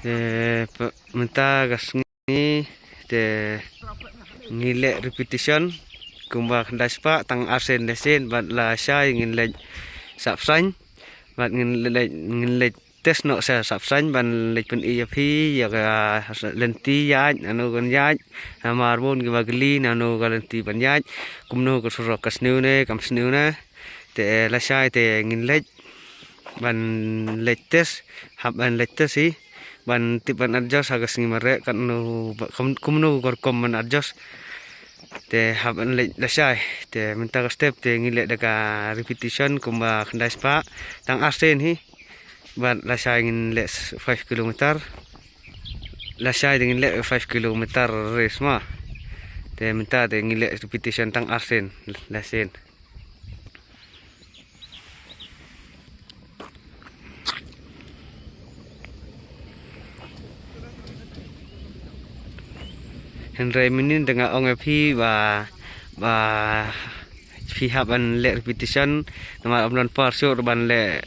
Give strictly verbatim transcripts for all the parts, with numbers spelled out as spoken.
Te mynta ka sngi te ngi leh repetition kumba khyndai spah tang arsien da sien bad lashai ngin leh sapsang bad ngin leh ngin leh test noh sa sapsang ban leh pyn-i ïa phi ïa ka lynti ïaid nano kan ïaid namar bun kiba gli nano ka lynti ban ïaid kumno ka surok ka sniew ne kam sniew ne. Te lashai te ngin leh ban leh test hap ban leh test hi ban tip ban adjust ha ka sngi mareh katno kumno ka rukom ban adjust. Te hap ban leh lashai te mynta ka step te ngi leh da ka repetition kumba khyndai spah tang arsien hi bad lashai ngin leh five kilometer. Lashai te ngin leh five kilometer race ma. Te mynta te ngi leh repetition tang arsien lashai. Hynrei mynnin te nga ong ïa phi ba ba phi hap ban leh repetition namar ym don por shuh ban leh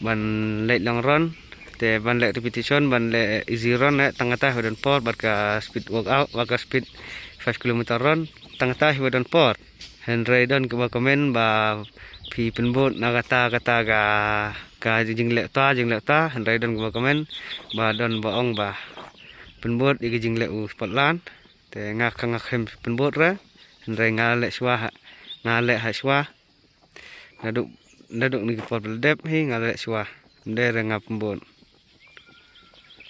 ban leh long run. Te ban leh repetition ban leh easy run eh tang kata hi don por bad ka speed workout bad ka speed five kilometer run tang kata hi don por. Hynrei don kiba comment ba phi pynbud na kata kata ka ka jingleh ta jingleh ta hynrei don kiba comment ba don ba ong ba pynbud ïa ka jingleh u spatlan. Te nga ka nga khlem pynbud re hynrei nga leh shuwa ha nga leh ha shuwa. Naduk naduk ni ki por ba la dep hi nga leh shuwa. Ym dei re nga pynbud.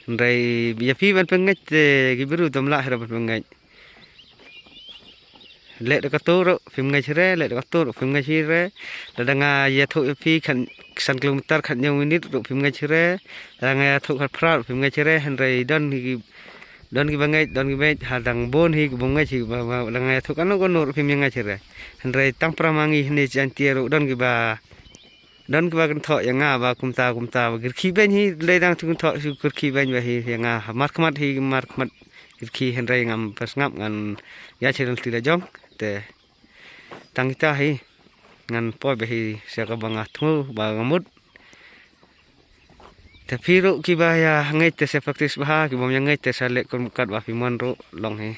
Hynrei ïa phi ban pyngngeit te ki briew tam lah hi re ban pyngngeit. Leh da kato ruh phim ngeit hi re leh da kato ruh phim ngeit hi re. Lada nga ïathuh ïa phi khan san kilometer khat hynñiew minit ruh phim ngeit hi re. Lada nga ïathuh khat phra ruh phim ngeit hi re hynrei don hi ki don kiba ngeit don kiba ngeit ha dang bun hi kiba ngeit hi ba ba lada nga ïathuh kano kano ruh phim ïa ngeit hi re. Hynrei tang pra ma ngi hynne Jaiñtia ruh don kiba don kiba kynthoh ïa nga ba kumta kumta ba kyrkhih beiñ hi lei dang tu kynthoh shu kyrkhih beiñ ba hi ïa nga ha markhmat hi markhmat kyrkhih hynrei ngam pyrsngap ngan ïa chi dang ti la jong te tang kita hi ngan poi ba hi sia ka ba nga thmu ba nga mut. Te phi ruh kiba ïa ngeit te sa practice bha kiba ym ïa ngeit te sa leh kum kat ba phi mon ruh long hi.